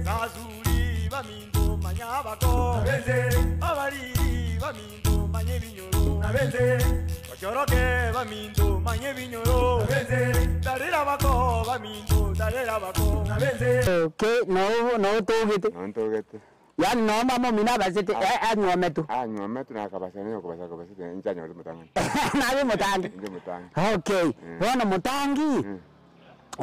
Basuri baminto manya abako, abariri baminto manya ebinyoro, bachoroke baminto manya ebinyoro, tarera abako baminto tarera abako. Okay, no no togete. No ntogete. Yaani no mama omino abasete eh, anywometwe. Anywometwe na akabasa nigo okobasa akobasete inche anyorete omotang'ani. Nabe omotangi. Inche omotangi. Okay, bono motangi,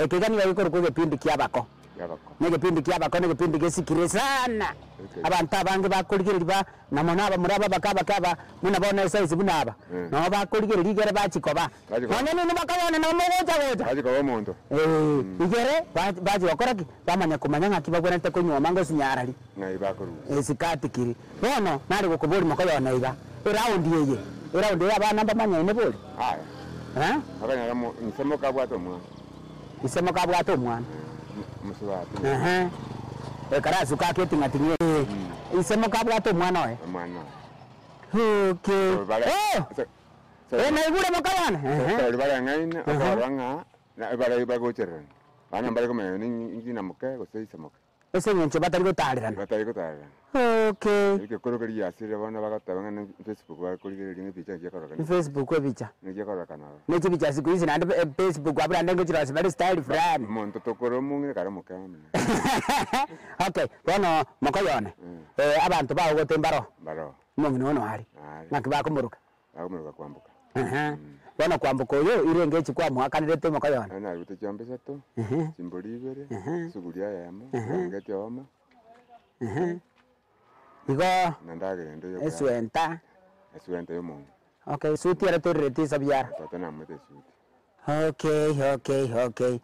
eke iga nigo gekorokwa egepindi kia abako. Kiabako. Na egepindi kia abako na egepindi gesikire sana. Okay. Abanto abange bakorigereria ba na mono abamura aba abake abake aba, buna bono esaizi buna aba, nabo bakorigereria igere bachia koba. Bachia koba. Nonya nini bakayona nabo mogocha gocha. Bachia koba omonto. Eeh, igere ba bachia gokora ki? Bamanya komanya ng'aki bagwenerete konyuoma ngosinyarari. Ng'ai bakorusia. Esikati kiri. Bono nare gokoboria mokoyona iga, eraundi eye, eraundi eye abana mbamanyaine bori? Aya. Eh? Okonyora mo ise moka abwate omwana. Ise moka abwate omwana. Mosubati. Ehe. Ekero asuka ake eting'ating'i ee. Ise moka abwate omwana oye. Omwana oye. Okay. So bare Oh! so so Eh, naigure moka yane. Ehe. so bareng'aine okorora ng'a na bare bagochererana. Abana mbare komanya ninki na moke gose ise moke. Ase eng'encho batari gotaarerana. Batari gotaarerana. Okay. Egekoro keria giasirire bono bagoteba ng'a ne Facebook bakorigereria ng'a ebicha nki ekororekana. Facebook ebicha. Naki ekororekana ororo. Ne chibicha siku hizi naende e Facebook abwo naende ngochirosia bare style fulani. Omonto tokore omong'ina kare omokembe. Okay, bono mokoyone, abanto bagogote mbaro, Mbaroo. omong'ina ono are, Are. naki bakomoroka? Bakomoroka kwamboka. Ehe, bono kwamboka oyo, irenge echi kwamoakanerete omokoyone? Nari narute chiombe isato, Ehe. chimbori ibere, Ehe. esuguri eyemo, Ehe. eburangeti oyomo. Ehe, igo Na ndagera ende yokorara. eswenta. Eswenta ya omong'ina. Okay, esuti ere torereti inse biara. Tata namoete esuti. Okay, okay, okay.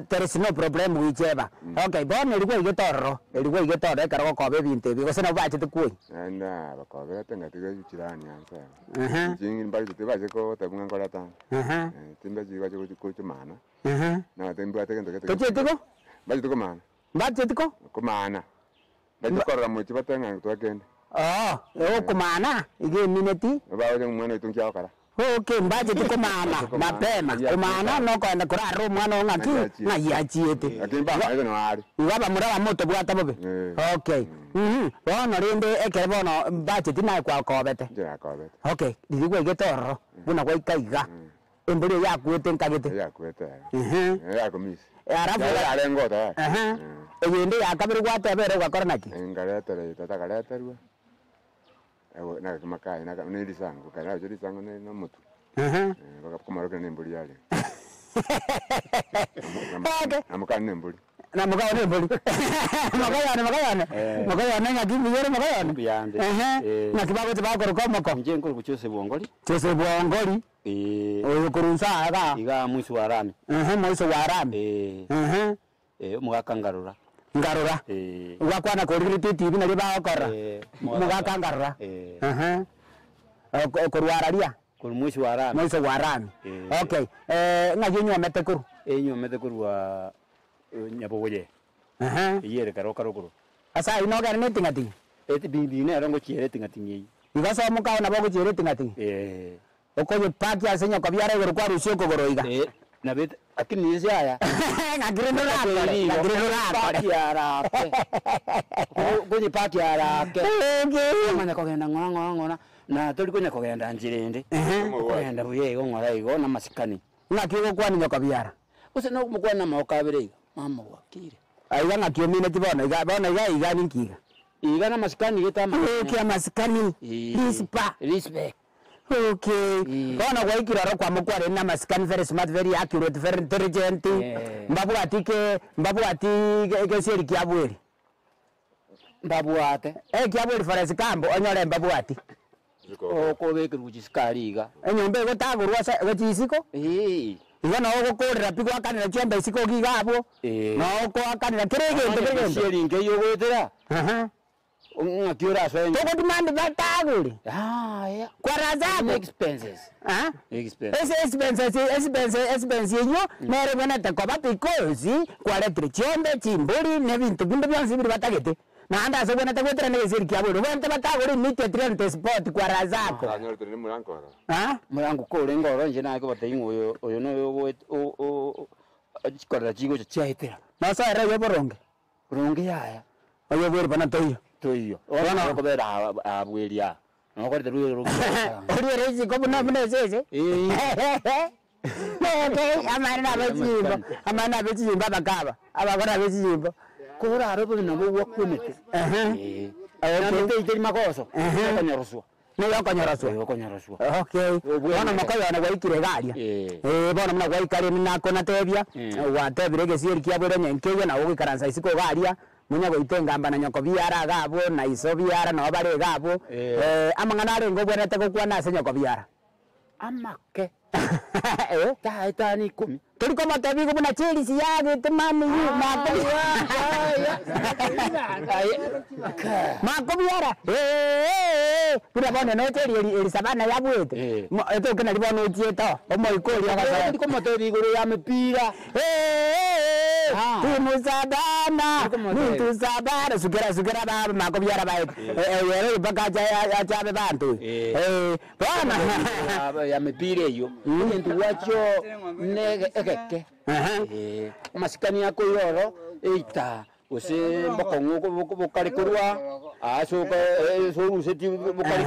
There is no problem wicheba. Okay, bono erio kwaigete ororo, erio kwaigete ororo ekero ogokoba ebinto ebi, gose nabo bachete kwoyia? Naende nabakoberete ngatiga chirani anse aba. Ehe. Inche mbachiete bache goteba ng'a nkore tano. Ehe. Timbachi bache gochi gochomana. Ehe. Nabate mbwate gento gete. Tochieti ko? Mbachete komana. Mbacheti ko? Komana. Bache korora mochie batebe ng'a twakende. Oo, okomana iga emineti. Bagocha ng'a omwana oito nki agokora. Okay, mbacheti komana mapema, komana nokoenda korarora omwana oo ng'aki, ng'ai achiete. Lakini mbamaete noo are. Igo abamura bamotobwata bobe. Okay, mh, bono rende ekero bono mbacheti naye kwakobete. Inche nakobete. Okay, riria kwaigete ororo, buna gwaika iga, embori eye yakwete nkagete. Eyakwete ere. Ehe. Eyakomisi. Alafu Yari yarenge otayari. Ehe, eyende ya kabere gwateba ere ogakora naki? Nkaretera tata akareterwa. Nagakima kaye naka ne risango kare naroche risango ne na omotwe. Ehe. Bagakomorokera na embori yarenge. Okay. Na mokani na embori. Na mokao na embori. Mokoyone mokoyone. Eh. Mokoyone ng'aki mbuya ore mokoyone? Mbuya ande. Ehe. Eh. Ng'aki bagocha bakoroka omoko? Inche nkorokwa Joseph Ongori. Joseph Ongori. Eh. Oyo korwa inse aa igaa. Igaa mwisho wa rami. Ehe, mwisho wa rami. Eh. Ehe. Eh, omogaka ngarora. Ngarora. Eh. Gwakwana korigereti etibi nario bagokora. Eh, Omogaka ngarora. Eh. Ehe. Oko- Korwa araria. Korwa mwisho wa rami. Mwisho wa rami. Eh. Okay. Eh, ng'aki onywomete korwa? Enyuomete korwa eh, Nyabogoye. Ehe. Eyio ere Keroka rogoro. Ase ayio nogende na eting'ating'i? Etibing'ibing'i nero ngochiera eting'ating'i eyio. Igo ase omokao nabo ogochiera eting'ating'i? Eh. Okoyepakia ase nyokobiara igoro kwarusia okogoro iga. Eh, nabete, lakini inse aya. Ng'aki rende orakore, ng'aki rende orakore. Konyepakia arake, konyepakia arake. Omanya kogenda ng'ora ng'ora ng'ora, na tori konya kogenda nchera ende. Okogenda buya igo ng'ora igo na amasikani. Ng'aki ogokwania nyokobiara? Gose nokomokwania na amaboko abere iga, mama bwakire. Aiga ng'aki omineti bono iga, bono iga iga ninki iga? Iga na amasikani gete amanene. Okay, amasikani, rispa. Respect. Okay, bono gwaikire oro kwamokwarire na amasikani very smart, very accurate, very intelligent, mbabwati ke mbabwati gesieri kia bweri. Mbabwate. Eh, kia bweri forest camp onyore mbabwati. Okobekerwa chisukari iga. Enyomba egotagorwa ase gochia isiko. Eeh. Igo noo ogokorera pi goakanera chiombe isiko iga abwo, noo okoakanera kera egento kera egento. Gesieri nkeiyo ogoetera. Ehe. Ng'aki orasoe nyomba? Togotimandi batagore. Yaya. Kwa Razako. Ne expenses. Ah? Expenses. Ase expenses expense expense eyio nere ebwenerete koba because kwaretire chiombe, chimbori na ebinto binde bionsi biri batagete. Naende ase obwenerete goetera na egeseri kiabo ere obwenerete batagore immediately on the spot kwa Razako. Tanyorete rende morango ororo. Ah? Morango korenge ororo inche naye kobatebia ng'a oyo oyo noyo ogoet o- o chikorera chigocha chiaetera. Nosoere oyo boronge? Boronge yaya. Oyo bweri bono toiyo. Toiyo. Bono- Bono okobera abweri aa. Nokorete rwere Oriere isiko buna buna esese. Okay, amana na abechinyimbo, amana na abechinyimbo abakaba, abakora abechinyimbo. Korare bobe nabo gwakwemete. Ehe. Namete iteri magoso. Okonyoroswa. Nigo okonyoroswa. Okonyoroswa. Okay, bono mokoyone gwaikire iga aria. Eh. Eh, bono buna gwaikare nakonatebia, gwatebire egesieri kiabere onye nkeiyo nabo ogoikaransa isiko iga aria, monya goita engamba na nyoko biara iga abwo, na iso biara nabo bare iga abwo, amang'ana arenge obwenerete gokwana ase nyoko biara. Amake. Eh. Taetani ikomi. Tori komotebia igo buna Chelsea yagete Man U makobiara eeh buna bono noche eri eri eri Savannah yabwete Eh. mo etoke nari bono ochiete oo omoika oria ogosoa. Tori komotebia igoro ya mipira. Eeh Ah. timu Savannah Tori komotebia. nitu Savannah sukera sukera baba makobiara baete oyo ere mpaka ache ache abe banto oyo Eh. eh bono Ya mipira eywo. Egento gwachio ne egeke. Ehe. Amasikani akoira oro, eita gose mbokong'u bokare korwa ase orusetie bokare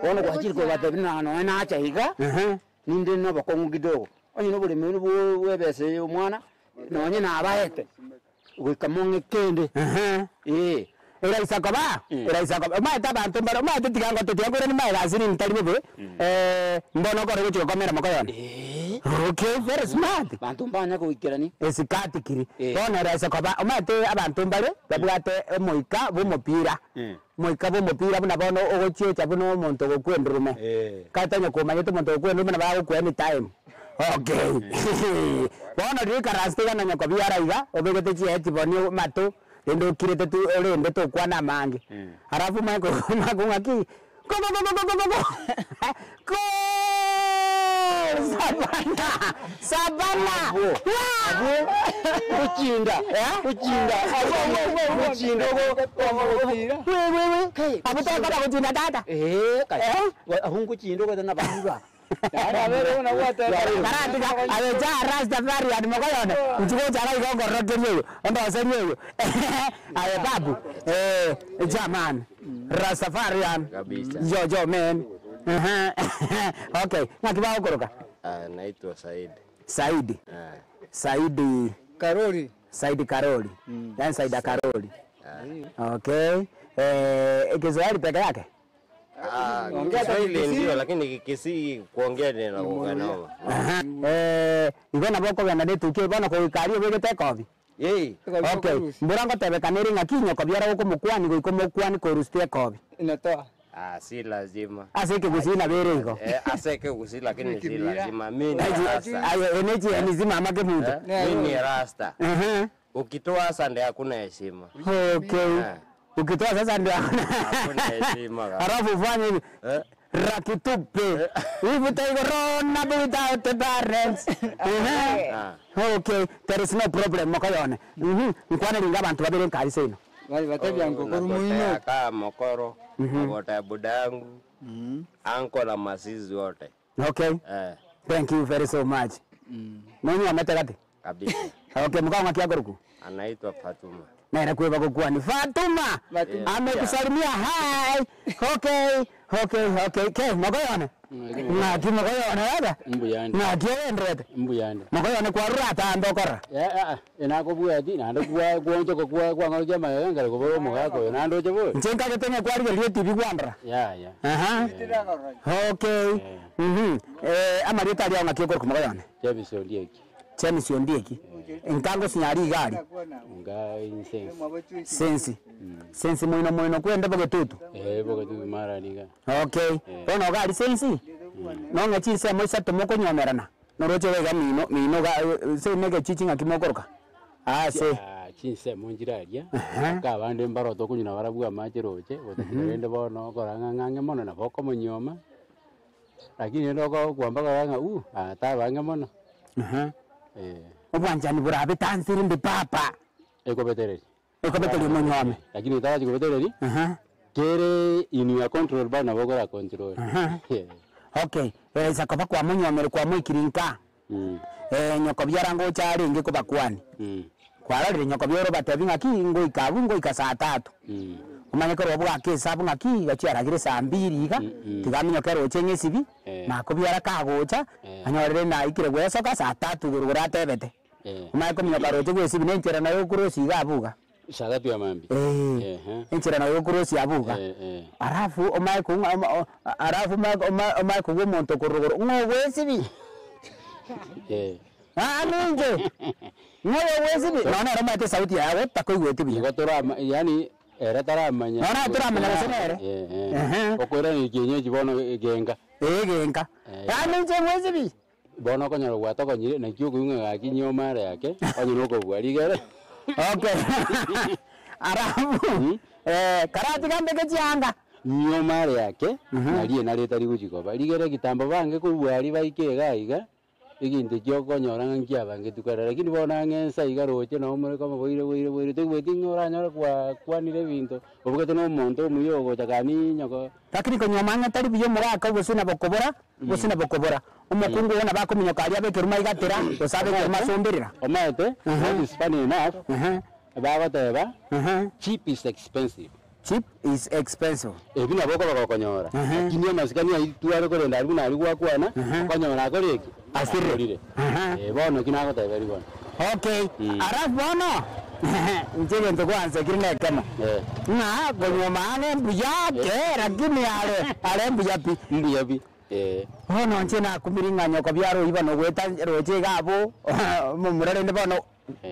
bono gwachire kobatebia ng'a nonye nacha iga, ninde na obokong'u kidogo. Onye na oboremo bwa ebesa ya omwana, nonye nabaete, goika mong'e kende eh. Eraisa koba, eraisa koba, omanyete abanto mbare, omanyete tiga ngote tiga nkoiranie magega ase nini tari bobe, mbono okore gochia gokomera mokoyone. Okay, very smart. Banto mbanya goikerania. Esikati kiri. Eh. Bono eraisa koba, omanyete abanto mbare, babwate omoika bwa omopira, omoika bwa omopira buna bono ogochiecha buna omonto ogokwa endurume. Kare onye komanyete omonto ogokwa endurume nabo agokwa anytime. Okay, bono riria oikaransete iga na nyoko biara iga, obegete chiheadphone amato, rende okirete tu orende tokwana amange. Alafu omanye omanye ng'aki, go go go go go go go goal! Savannah! Savannah! Waa! Gochinda, gochinda, gochinda We we we! Abwo tokora gochinda tata. Eh, Eh? abwo ngochinda ogoteba nabarura. Karatiga aye ja Rastafarian mokoyone, inche gocha iga iga okorokeria oyo, ondoserie oyo aye babu eh, jaman Rastafarian Kabisa. yo yo man ehe okay, ng'aki bagokoroka? Ah, naitwa Said. Saidi, Ah, Saidi Karoli. Saidi Karoli, yaani Saida Karoli. Okay, eh, Kiswahili peke yake? ah, Kiswahili ndio lakini Kikisii kuongea ninakuwa noma. Aha, eh, igo nabo okogenda na etukia bono kogoika aria obegete ekobi. Yei, Okay, mbura ngotebekanere ng'aki nyokobi ore gokomokwani goika omokwani korusitie ekobi. Inatoa. ah, si lazima. Ase ekegusii nabo ere igo. Eh, ase Kigusii lakini si lazima. Mimi ni rasta. Aye ene chieni simama kemunto. Eh, Mimi ni rasta. Ehe. Ukitoa sasa ndio hakuna heshima. Okay. Eh. Ukitoa sasa ndio Hakuna heshima kabisa. Halafu ufanye hivi. Eh. Rakitupe. Hivi taigorona without the parents. Ehe. Ah. Okay, there is no problem mokoyone. Nkwane ringa abantu babere nkari seino. Bali batebia ngo Nagotea korumuino. kaa mokoro, nagotea buda yangu, anko na masizi wote. Okay. Eh, Thank you very so much. Nonye omete gati. kabisa. Okay, mukao ng'aki akoruku? Anaitwa Fatuma. Naera kweba gokwani. Fatuma. Fatuma. Amekusalimia hi. Okay. Okay, okay. Ke mokoyone. Ng'aki mokoyone wega. Mbuyande. Ng'aki oenderete. Mbuyande. Mokoyone kwarura atambe okora. Enakobwati naende gwonchoka kwang'orokia amayoyo nkare kobora omogaka oyo naende oche bori. Inche nkagete ng'a kwarigereria etibi gwandora. Yaya. Aha. Okay. Eh, amarieta aria ng'aki okoruku mokoyone. James Ondieki. James Ondieki. Nkango sinyari igari. Nga insense. Sensi. Sensi moino moino kwende bogetutu. Eh, bogetutu mara niga. Okay. Bono iga aria sensi, nong'e chinsemo isato mokonyomerana, noroche iga mino mino iga ase na egechichi ng'aki mokoroka, ase. Chinsemo nchire aria, mpaka abande mbaro tokonywa na barabwo amache roche, gotatiga rende bono okora ng'a ng'ang'e mono nabo okomonyuoma, lakini rende okokwamba korora ng'a uh, aa taba ang'e mono. Eh. Obwanchani borabe tansire mbe papa. Ekobetereria. Ekobetereria omonyuome. Lakini otarachi kobetereria, kere in your control bado nabo okora control. Okay, eraisa koba kwamonyuomire kwamoikiri nka, nyoko biara ngocha arenge kobakwani. Kwarorire nyoko bioro obatebi ng'aki ngoika abwo ngoika saa tatu. Omanye korwa obwo gaka esabu ng'aki iga chiaragire saa mbiri iga, tiga aminyoke roche ng'esibi, nakobiara kagocha, anyorere naikire gwesoka saa tatu igoro igoro atebete. Omanye kominyoka roche gwesibi na enchera naye okorosia iga abwo iga. Saa tatu ya mambia. Eeh, enchera naye okorosia abwo iga. Alafu omanye kong'a oma o alafu omanye oma omanye kogwa omonto okorwa rogoro ng'a ogwesibi. Aa ninche, ng'a oyo ogwesibi, nonya nere omanyete esauti yaye otakoigweti buya. Igo torama yaani ere taramanya. Nonya naye toramanya gose nere. Ehe. Okoiraneria kienyeji bono egenka. Ee egenka. Aa ninche ngwesibi. Bono okonyora gwatokonyire, naki okoigwa ng'a gaki nyoma are ake, onye nokobua rigere. Okay. Alafu, karatiga mbeke chianga. Nyoma are ake, nario enare etari gochia koba. Rigere kitambo bange korwa aria baike iga iga, egento ekio okonyora ng'a nkiabangetwe kare. Lakini bono ang'e ensa iga roche nabo more koma boire boire boire, toigweti ng'a oranyore kwakwanire ebinto, obegete na omonto omuya ogocha kani nyoko. Lakini konyuoma ang'e tari buya omogaka gose nabo kobora, gose nabo kobora. Omokungu oyo nabo akominyoka aria abe ekeruma aigatera, gose abe ekeruma asomberera. Omanyete, what is funny enough, bagoteba, cheap is expensive. Cheap is expensive. Ebi nabo okoba gokonyora, lakini amasikani ayio tware korenda aria buna aria gwakwana, okonyora akore ki? Asirire. Akorire. Eh, bono ki nagoteberia bono? Okay, alafu bono, inche egento gwansekire nekemo, ng'a konyuoma ang'e mbuya ake, lakini are are mbuya pi. Mbuya pi, eh. Bono inche nakumirie ng'a nyoko biaro oyio bono goeta roche iga abwo, omomura rende bono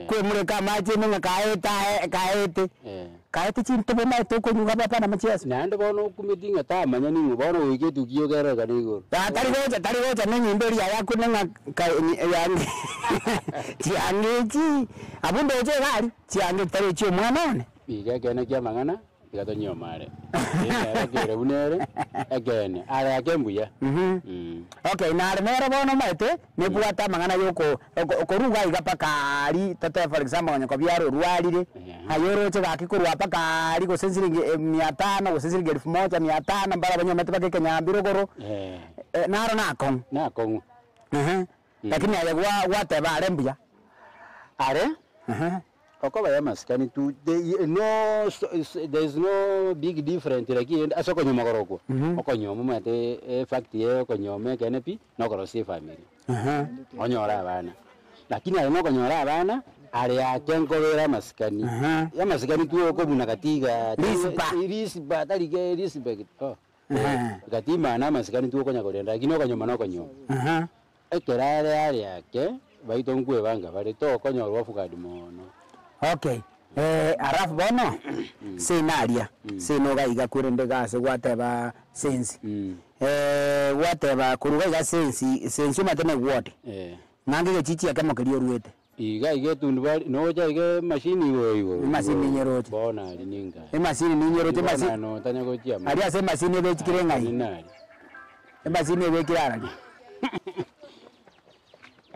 kwemureka amache ime ng'a kaete aye kaete, kaete chintobe omanyete okonyuga papa na amache ase. Naende bono okumeti ng'a tamanya ning'o, bono goika etukia okerorekana igoro. Aa tari gocha tari gocha na enyimbo eria yaye akune ng'a ka yange chianga echi, abwo ndoche iga aria, chianga echi tari echia omwana one. Iga ekeene kia amang'ana, tiga tonyuome are. Ere kere buna ere, ekeene, are ake mbuya. Okay, nare nere bono omanyete, nebwate amang'ana ya oko oko okoruga iga mpaka aria, totebe for example onye kobiara orwarire, aye oroche gaki korwa mpaka aria gose siringi mia tano gose siringi elfu moja mia tano mbare abanyomete mpaka ekenyambi rogoro, naro nakong'u. Nakong'u. Lakini aye gwa gwateba are mbuya. Are, okoba ya amasikani tu, the no there is no big different lakini rende ase okonywa omogoro okwo, okonywa omanyete efact ya okonywa ekeene pi, na okorosia efamiri, onyore abana. Lakini aye nokonyora abana, are ake nkobera amasikani, amasikani tu okobuna gati igaa, Rispa. rispa tari ke respect oh, gati maana amasikani tu okonya korenda lakini okonyoma na okonyoma. Ekero are are ake, baito nkwebanga bare, tokonyorwa ofukadi mono. Okay, alafu bono, sina aria, sina iga iga korende iga ase gwateba sensi, gwateba korwa iga iga sensi, sensi omanyete na eward, ng'ange egechichi ekemo keria oruete. Iga iga etundubari, nocha iga emashini igoro igoro. Emashini ninyeroche. Bono aria ninka. Emashini ninyeroche Bono emashini. notanya gochia Aria ase emashini ebechikire ng'ai? Nina aria. Emashini ebekire arari.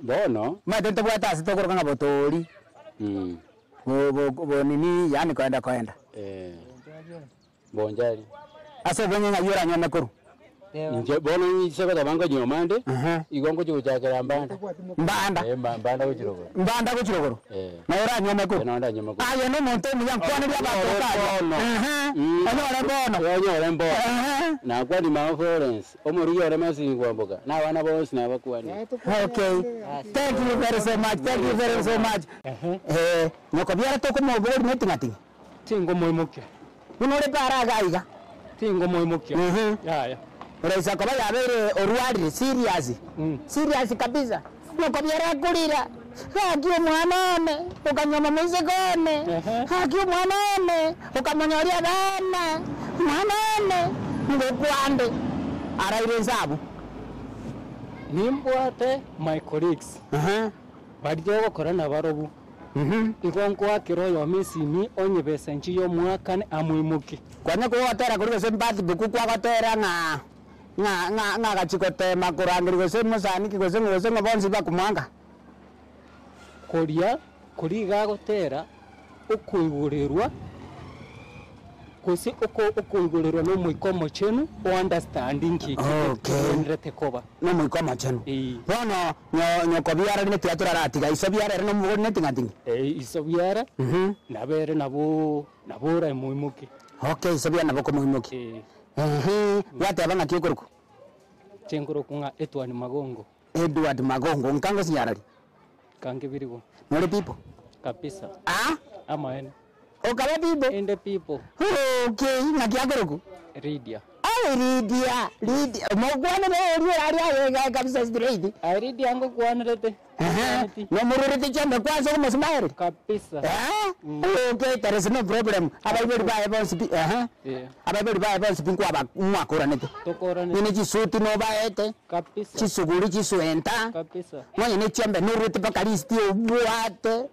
Bono. Omanyete ntobwate ase tokoroka ng'a botoori, bo- bo- bo nini yaani koenda koenda. Bonchari. Ase obweng'e ng'ai oranyuome korwa? Inche bono inche goteba nkonyuoma nde, igo ngochia gochakera mbanda. Mbanda? Eh, mba- mbanda gochia rogoro. Mbanda gochia rogoro? Eh. Naye oranyuome korwa? Eh, nonye ndanyuome korwa. Aye nomonto omuya nkwaneria abanto Onyore okaria. bono. Ehe, Mm. onyore bono. Onyore mbono. Ehe. Nakwani mama Florence, omorugi ore Masingwamboka, na abana bonsi nabakwanire. Okay, thank you very so much, thank you very so much. Eh, nyoko biara tokomoboria neting'ating'a. Tingomoimokia. Buna ore para iga iga. Tingomoimokia. Ehe. Yaya. Oraisa koba yabeire orwarire serious, serious kabisa, nokobiara akorira, gaki omwana one, okanyuoma moiseke one, gaki omwana one, okamonyoria abana, omwana one, ngokwande, araire inse abwo. Nimbwate my colleagues, baria togokora nabarobwo. Igo nkoakera oyomo esimi onye besa inche y'omwakane amoimokie. Kwanya kogotera koria gose mbatibuku kwagotera ng'a ng'a ng'a ng'a agachia gotema korangeria gose mosani ki gose ng'o gose ng'o bonsi bakomwanga. Koria koria iga agotera okoigorerwa. Gose oko okoigorerwa n'Omoika Omochenu o understand nki Okay. kegwenerete koba. N'Omoika Omochenu. Ee. Bono nyo nyoko biara rinde tiga toraratiga iso biara ere nomogori neting'ating'i. Ee, iso biara, nabo ere nabo nabo oramoimokie. Okay, iso biara nabo okomoimokia. Ee. Ehe, gwateba ng'aki okorokwa? Inche nkorokwa ng'a Edward Magongo. Edward Magongo, nka ngosinyarari? Nkange birigo. Nore pipo? Kabisa. Ah? Amaene. Okaba pipo? Inde pipo. Okay, ng'aki akorokwa? Lydia. Aye Lydia, Lydia, mokwanere oria orari aye iga kabisa straight. Aye Lydia ngokwanerete. Ehe, nomororete chiombe kwanza okomosmile? Kabisa. Eh? Okay, there is no problem. Abaibori baye bonsi pi, ehe. Yeah. Abaibori baye bonsi pi nkwaba mwakoranete. Tokoranete. Nene chisuti nobaete. Kabisa. Chisuguri chiswenta. Kabisa. Nonye ne chiombe norwete mpaka lisiti obwate.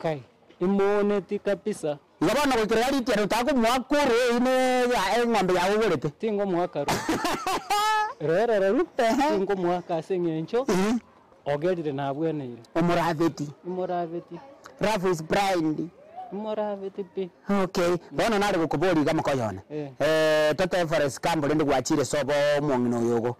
Kai, imoneti kabisa. Igo bono goikera iga ritiana otakomoa kuru eyio ne eng'ombe yago ogorete. Tingomoa karu. Rero roru, tingomoaka ase eng'encho ogerire nabweneire. Omorabeti. Imorabeti. Love is blind. Imorabeti pi. Okay, bono nare gokoboria iga mokoyo one. Eh. Tote Forest Camp rende gwachire sobo omong'ina oyo ogo,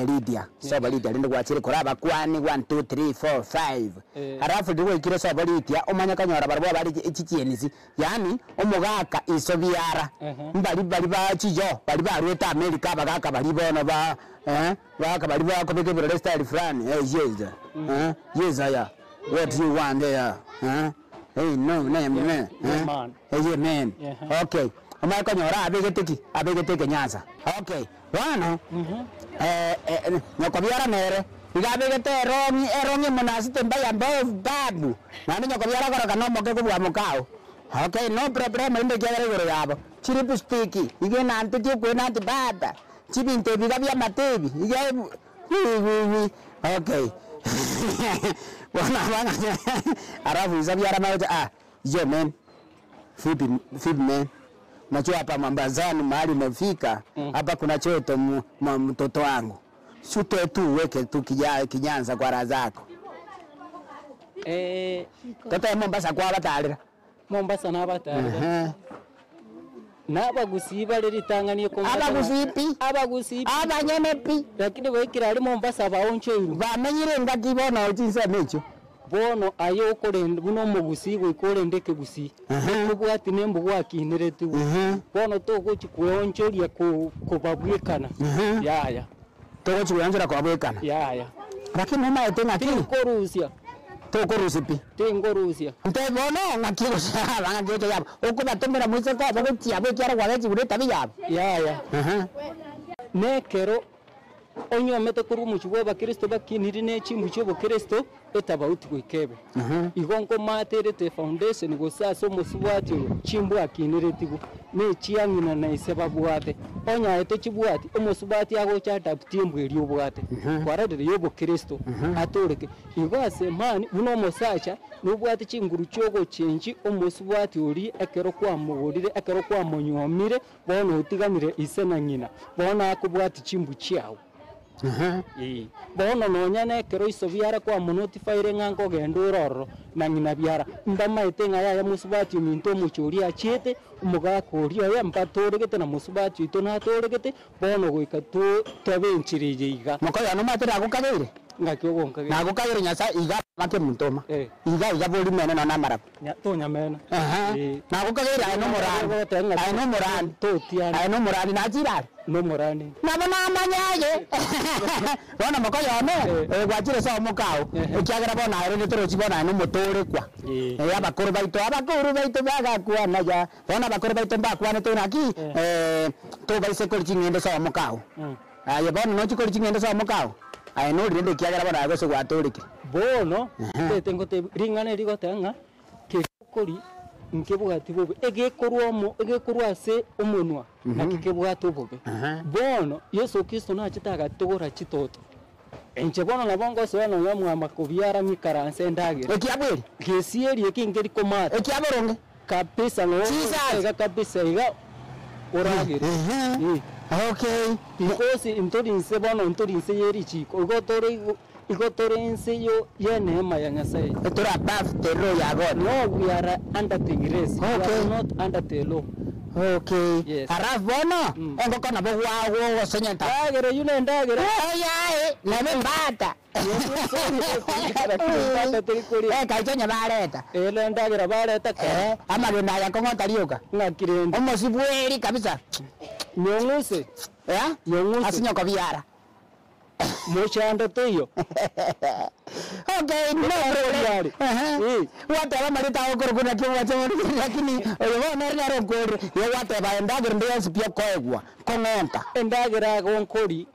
Lydia, sobo Lydia rende gwachire korabakwane one, two, three, four, five. Alafu riria gwaikire sobo Lydia, omanye konyora barabwo abare chichienisi, yaani omogaka iso biara, mbari baria ba chiyo, baria barwete America abagaka baria bono ba abagaka baria bakobeka ebirore style fulani, yes, yes aya, what you want there, Hey, no, ne, ne, Yeah, man. eh, yeah, man. Yeah. Okay. Omanye konyora abegete ki? Abegete ekenyansa. Okay. Bono, eh, eh, nyokobiara nere, iga abegete erong'i, erong'i emonasete mbaya mbovu babu. Naende nyokobiara akoroka nomoke kobua mokao. Okay, no problemo inde ekiagera igoro yabo. Chilipstick, iga enantetie okwenanti baba. Chibinto ebi iga bia amate ebi, iga ebu. Wi-wi-wi, okay. Bono abang'ana alafu isa biara magocha ah, yo man, vipi vipi man, unajua hapa Mombasani mahali umefika hapa kuna choto mu- mwa mtoto wangu, si utoe tu uweke tu kinya, kinyanza kwa raha zako Eh, toto Mombasa kwabatarera Mombasa nabatarera. Ehe. Nabagusii bare ritang'ani ekomba Abagusii pi. Abagusii pi. Abanyene pi. Lakini goikera aria Mombasa baonchoirwe. Bamenyire engaki bono chinsemo echio. Bono aye okorenda buna omogusii goika orende ekegusii. Tokobwati na embu gwakineretigwe. Bono togochi kweonchoria ko kobabwekana. Yaya. Togochi kweonchora kobabwekana. Yaya. Lakini nomaete ng'aki. Tinkorusia. Tokorusia pi. Tinkorusia. Nte bono ng'aki gose aba ng'aki gocha yabo, okobatomera moiseke obo gochia abwo ekiagera gwagechigure etabi yabo. Yaya. Nekero onyuomete korwa omochie bw'Abakristo bakiniri ne chimbu chi'obokristo, etabauti goika ebe. Igo nkomaterete efoundation gose ase omosubati oyo chimbu akineretigwe, ne chia ng'ina na ise babwate. Onye aye tochibwati, omosubati agocha adapt embwa eria obwate. Kwarorire y'obokristo, atoreke. Igo ase imani, buna omosacha, nobwate chinguru chi'ogochenchi omosubati oria ekero kwamogorire, ekero kwamonyuomire, bono otiganire ise na ng'ina, bono akobwati chimbu chiao. Ee. Bono nonya nekero iso biara kwamonotifaire ng'a nkogenda ore ororo na ng'ina biara, mbamaete ng'a yaya mosubati ominto omochie oria achiete, omogaka oria oye mbatoregete na mosubati oito natoregete, Bono goika tobe enchera eye iga. Mokoyo one omanyete nagokageire? Ngaki ogonkageire? Nagokageire Nyasae iga make omonto oma. Iga iga borimene nonya namaraba. Tonyamena. Ehe. Nagokageire aye nomorani. Aye nomorani. Totiana. Aye nomorani nachire are? Nomorani. Nabo namanya aye. Bono mokoyo one, oyo gwachire sobo mokao, ekiagera bono aye rende torochi bono aye nomotorekwa. Abakoro baito, abakoro baito bagakwana ya. Bono abakoro baito mbakwanete naki, tobaise koria ching'ende sobo mokao. Aye bono nochie koria ching'ende sobo mokao? Aye nori rende ekiagera bono aye gose gwatorekire. Bono ntete ngotebie ring'ana eri rigoteba ng'a keria okoria nkebwati bobe, egekorwa omo egekorwa ase omonwa naki kebwate obobe. Bono Yeso Kristo nachete agatogora chitoto. Inche bono nabo ngosoa nonya mwama kobiara ng'ikaranse endagera. Ekiabweri. Gesieri eki nkeri komata. Ekiaboronge. Kabisa nonya Jesus. iga kabisa iga oragere. Ehe. Okay. Because ntori inse bono ntori inse ye richiko, igo tore igo igo tore inse yo ye neema ya Nyasaye. Tore above the law ya God. No we are under the grace, we Okay. are not under the law. Okay. Yes. Alafu bono engoko nabo gwagogosonyenta. Ndagera eywo na endagera. Oyae, nebe mbata. Mbata teri koria. Eh, kaicho onye bareta. Ere endagera bareta kare. Eh, amagena aya kong'ota rioka. Ng'aki rende. Omosibweri kabisa. Nyong'use. Eh? Nyong'use. Ase nyoko biara. Mochando toiyo. Okay, no problem. Biari. Ehe. Wateba marita agokoro kuna kio wache lakini oyo bono nere nere okore. Ye wateba endagera ndi yonsi pi okoegwa kong'onta. Endagera agonkori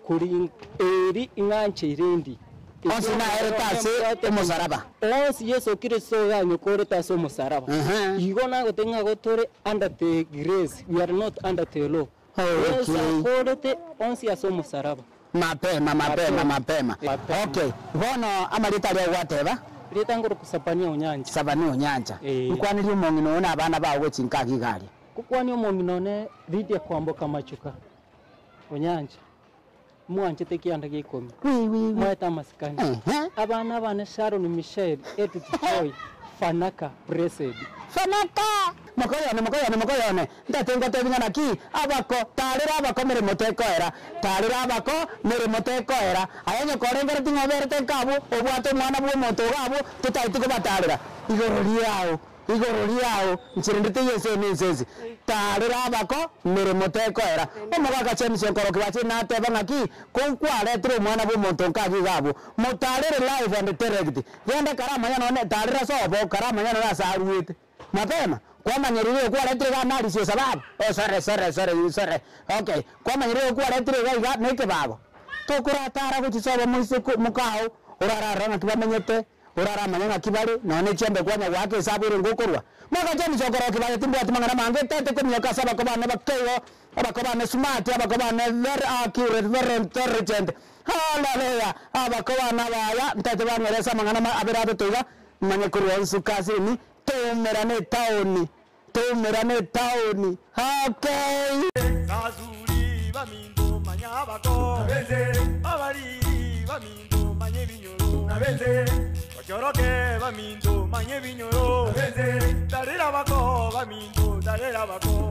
kori eri ing'ancheire endi. Onsi naerete ase omosaraba. Onsi Yeso Kristo ganyokorete ase omosaraba. Ehe. Igo nagote ng'a gotore under the grace, we are not under the law. Okay. Yeso akorete onsi ase omosaraba. Mapema mapema mapema. Mapema. Okay, bono amarita aria gwateba Rieta ngoro kusapania onyancha. sabani onyancha. Eh. Nkwanirie omong'ina oyo na abana bao gochinka iga aria. Kukwani omong'ina one Lydia kwamboka machuka onyancha mwanchete kianda gia ikomi Wi wi wi. mwaete amasikani Ehe. abana abane Sharon Michelle Edith Joy Fanaka Blessed Fanaka mokoyone mokoyone mokoyone ntate ngotebi ng'a naki abako tarera abako meremo tekoera tarera abako meremo tekoera aye onye korengereti ng'a oberete nka abwo obwate omwana bwa omonto iga abwo totaeti kobatarera igoro riao igoro riao ncherendete ense eye na ense ense tarera abako meremo tekoera omogaka James Onkoroki bache nateba ng'aki kou kwaretire omwana bwa omonto nka abwo iga abwo motarere live and direct genda karamanya nonye tarera sobo karamanya nonye ase aruete mapema kwamanyerire kwaretire iga narisio sababu oh sorry sorry sorry sorry okay kwamanyerire kwaretire iga iga na ekebago tokoratara gochisoba moise ko mokao orarara ng'aki bamenyete oraramanya ng'aki bare nonye chiombe kwanya goaka esabu ere ngokorwa mwaka James Onkoroki baye timbwati mang'ana mange tete kominyoka ase abako bane bakeigo abako bane smart abako bane very accurate very intelligent hallelujah abako bana baya ntete bang'eresa amang'ana ma abere atete iga manye korwa nsuka ase emi toumerane etaoni toumerane etaoni okay. Sazuri baminto manyabako abariri baminto manye binyoro Bachoroke baminto manye binyoro Darera bako baminto darera bako.